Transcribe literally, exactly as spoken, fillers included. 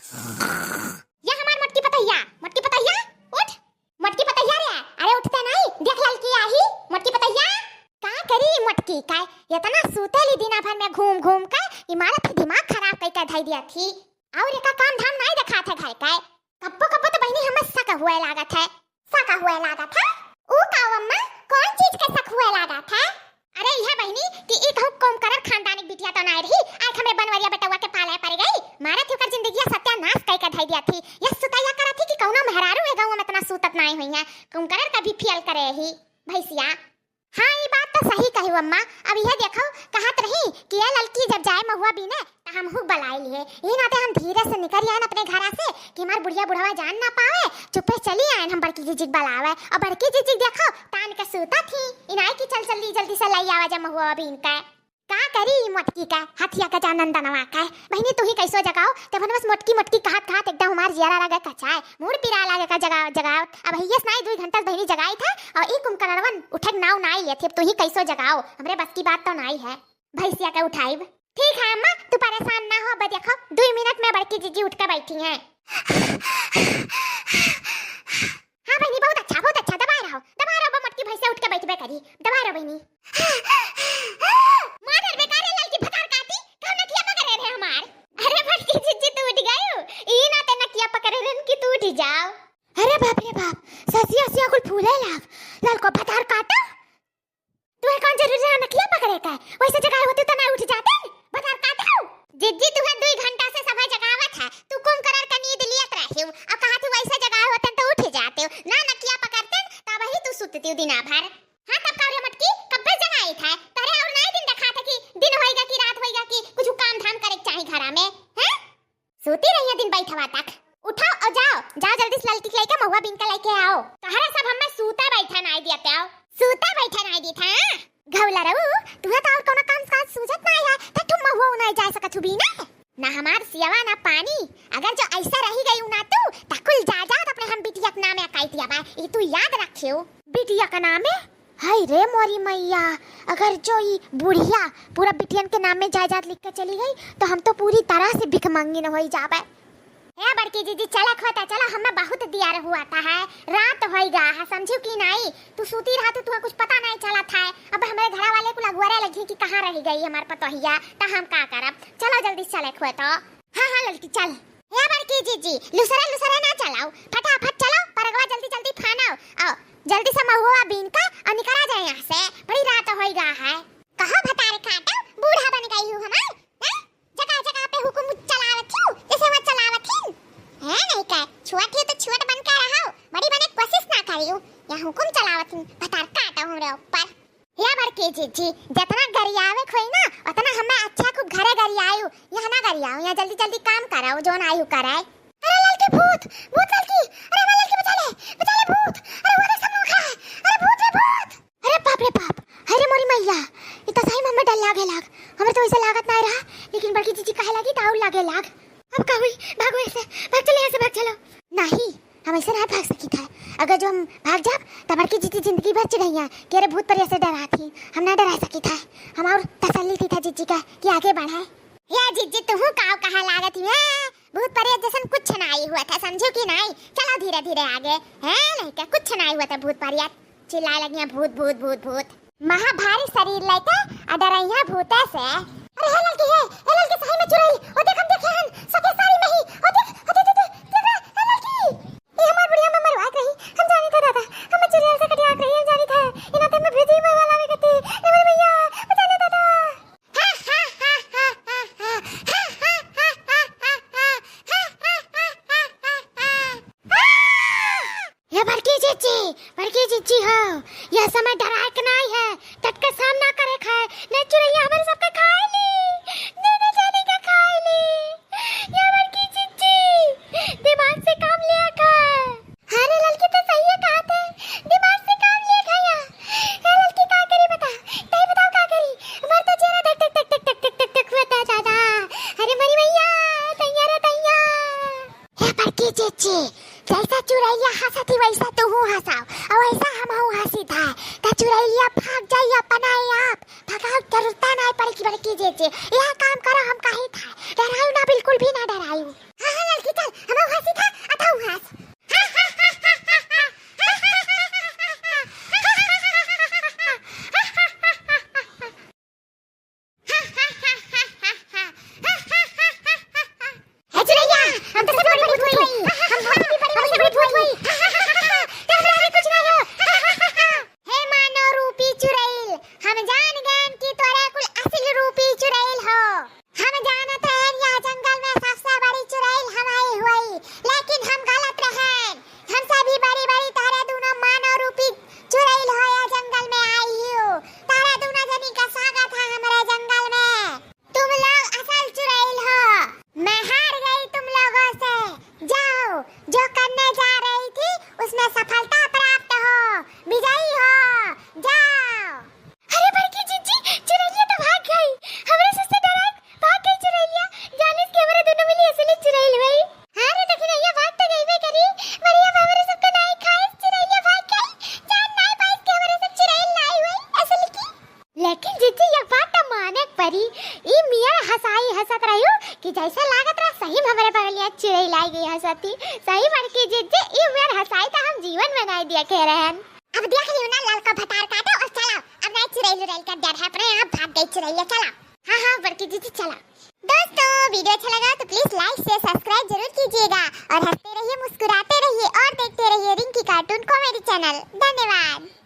या हमार मोटकी पतोहिया, मोटकी पतोहिया, उठ। मोटकी पतोहिया रे, अरे उठते नहीं, देख ललकी आही। मोटकी पतोहिया, का करी मोटकी का, इतना सूतेली दिना भर में घूम घूम के, ई मारत ही दिमाग खराब कई के धई दिया थी। और एका काम धाम नहीं देखात है घर का। कब्बो कब्बो तो बहिनी हमें शक हुए लागत है। शक हुए लागत है? ऊ का अम्मा, कौन चीज के शक हुए लागत है? अरे यह बहिनी कि ई कहूँ कुंभकरण खानदानी बिटिया तो नाय रही, आज हमरे बनवरिया बेटवा के पाले पड़ गई। मारत ही ओकर जिंदगिया सत्यानाश कई के धई दिया थी। यह सुतैया करत ही कि कौनो मेहरारू ए गाँव में इतना सूतत नाय हुई है। कुंभकरण का भी फेल करे ही भैंसिया। हाँ, ई बात तो सही कही अम्मा। अब यह देखो, कहत रही कि ये ललकी जब जाए महुआ बीने, त हमहू बलाई लिए। ई नाते हम धीरे से निकल आयन अपने घरा से कि हमार बुढ़िया बुढ़वा जान ना पावे, चुप्पे चली आयन हम बड़की जीजी के बलावे। और बड़की जीजी देखो, तान के सूता थी, इनाई की चल जल्दी जल्दी से लाई आवा जा महुआ बीन के। का करी ई मोटकी का, हथिया का जा नंदनवा का। बहिनी तू ही कैसो जगाओ, ते बस मोटकी मोटकी कहत कहत एकदम हमार जियारा लागे कचाए, मूड़ पिरा लागे का जगाओ जगाओ। अब हियस नाई दुई घंटा से बहिनी जगाई था और ई कुंभकरणवन उठक नाव नाई लेत, अब तू ही कैसो जगाओ, हमरे बस की बात तो नाई है। भैंसिया के उठाइब। ठीक है अम्मा, तू परेशान ना हो, अब देखो दुई मिनट में बड़की जीजी उठ के बैठी हैं। हाँ बहिनी, बहुत अच्छा, बहुत अच्छा, दबाए रहो, दबाए रहो, अब मोटकी भैंसिया उठ के बैठबे करी, दबाए रहो बहिनी। मार बेकार है ललकी भतार काटी, कौन नकिया पकड़े रहे हमार? अरे बड़की जीजी तू उठ गयो, ई ना ते नकिया पकड़े रहन कि तू उठ जाओ। अरे बाप रे बाप, ससिया सिया कुल फूले लाग, ललको भतार काटा। तुहे कौन जरूरी रहा नकिया पकड़े का? वैसे जगाए होते तो ना उठ जाते। भतार काटे हो? जिज्जी तुहे दुई घंटा से सभा जगावत है। तू कुंभकरण का नींद लियत रही हो। अब कहा तू वैसे जगाए होते तो उठ जाते हो। ना नकिया पकड़ते तब ही तू सुतती हो दिना भर। हाँ तब का रे मोटकी, कब्बे जगाई था? तरे और नाई दिन दिखा थे कि दिन होइगा कि रात होइगा कि कुछ काम धाम करे के चाही घरा में, हैं? सूती रहिए दिन बैठवा तक। उठाओ और जाओ, जाओ जल्दी से ललकी के लेके महुआ बीन के लेके आओ। तहरा सब हमें सूता बैठा नाई दिया त्याओ। सूता बैठा नाई दी था। घौला रहू, तुहे तो और कोनो काम काज सूझत नाई है, त तू महुआ नाई जा सकत हू बीने। ना हमार सियावा ना पानी, अगर जो ऐसा रही गई ना तू, त कुल जायदाद अपने हम बिटिया के नामे अकाई दिया बा, ई तू याद रखियो। बिटिया के नामे? हाय रे मोरी मैया, अगर जो ई बुढ़िया पूरा बिटियन के नाम में जायदाद लिख के चली गई, तो हम तो पूरी तरह से भिखमंगिन होई जाबे। ए बड़की जीजी, चला खोता, चला, हमें बहुत दिया रहुआ था है, रात होई गा है, समझू कि नाई? तू सूती रहा तो तुहे कुछ पता नाई चला था। अब हमरे घरा वाले कुल अगुआरे लगी कि कहाँ रह गई हमार पतोहिया, त हम का करब? चला जल्दी चले खोता। हाँ, हाँ, ललकी, चल। हे बड़की जीजी, लुसरे लुसरे ना चलाओ, फटाफट चलो, परगवा जल्दी जल्दी फानाओ। आओ, जल्दी से महुआ बीन का और निकला जाए यहाँ से, बड़ी रात होई गा है। कहो भतार काटो, बूढ़ा बन गई हूँ हमार, हैं? जगह जगह पे हुकुम चलावत हूँ, जैसे वह चलावत ही। है नहीं का, छुअत ही तो छुअत बन के रहो, बड़ी बने कोशिश ना करियो, या हुकुम चलावत हूँ, भतार काटो हमरे ऊपर। या बड़की जीजी, जितना गरियावे खोई ना, उतना हमें अच्छा खूब घरे गरियायु। यहाँ ना गरियाओ, यहाँ जल्दी जल्दी काम कराओ, जोन आयु कराए। अरे ललकी भूत, भूत ललकी, अरे हमार ललकी बचा ले, बचा ले भूत, अरे वो देख सामने खड़ा है, अरे भूत रे भूत। अरे बाप रे बाप, अरे मोरी मैया, ई तो सही में हमें डर लागे लाग। हमें तो वैसे लागत ना रहा, लेकिन बड़की जीजी कहे लगी तो और लागे लाग। अब का हुई? भागो ऐसे, भाग चले यहाँ से, भाग चलो। नहीं, हम ऐसे ना भाग सकी था। अगर जो हम भाग जाब, त बड़की जीजी जिंदगी भर चिढ़ैया कि अरे भूत परिया से डरा थी, हम ना डरा सकी था। हम और तसल्ली थी था जीजी का कि आगे बढ़ाए। या जीजी, तुहू काव कहा लागत ही, हैं? भूत परिया जैसन कुछ ना आई हुआ था, समझो कि नहीं? चलो धीरे धीरे आगे, हैं? नहीं क्या कुछ ना आई हुआ था भूत परिया। चिल्लाए लगिया, "भूत, भूत, भूत, भूत।" महा भारी शरीर लेके आ डरैया भूते से। अरे हे ललकी, हे, हे ललकी, सही में चुड़ैल। ओ देख, हम देखे हन, सफेद साड़ी में ही। ओ देख, ओ देख, देख, देख, देख रहा, हे ललकी। ये हमार बुढ़िया में मरवा के रही, हम जानी था दादा, हम चुड़ैल से कटिया के रही, हम जानी था। इना ते में भेजी में वाला में कती। ए मेरे भैया, बचा ले दादा। हा, हा, हा। हे बड़की जीजी, बड़की जीजी हो, यह समय डराए के नाई है, डट के सामना करे के है, नहीं चुड़ैया हमारे सबके खाए ली, नहीं, नहीं जाने का खाए ली। या बड़की जीजी, दिमाग से काम लिया कर। अरे ललकी तो सही है कहा थे, दिमाग से काम लिया कर या। ए ललकी का करी बता, तई बताओ का करी, हमार तो जियरा धक धक धक धक धक धक धक धक होता दादा। अरे मरी भैया, तैया रे तैया। हे बड़की जीजी, जैसा चुड़ैया हंसत ही वैसा तू हूँ हंसाओ, और वैसा हम हूँ हंसी था। त चुड़ैलिया भाग जाई अपना आप, भगाओ जरूरत ना पड़ेगी बड़की जीजी। यह काम करो हम कही था, डरायु ना, बिल्कुल भी ना डरायु। हाँ, हाँ, ललकी लेकिन जिज्जी, एक बात तो माने के परी, ई मियाँ हँसाई हँसत रह्यू कि जैसे लागत रहा सही में हमरे बगलिया चिड़ई लाई गई हँसती। सही बड़की जिज्जी, ई मियाँ हँसाई तो हम जीवन में नाई दिया के रहन। अब देख लियो ना, ललका भतार काटे और चला, अब नाई चिड़ई लुड़ई का डर है, अपने आप भाग गई चिड़ैया, चला। हाँ, हाँ, बड़की जिज्जी, चला। दोस्तों, video अच्छा लगा तो please like से subscribe जरूर कीजिएगा और हँसते रहिए, मुस्कुराते रहिए और देखते रहिए रिंकी cartoon comedy channel। धन्यवाद।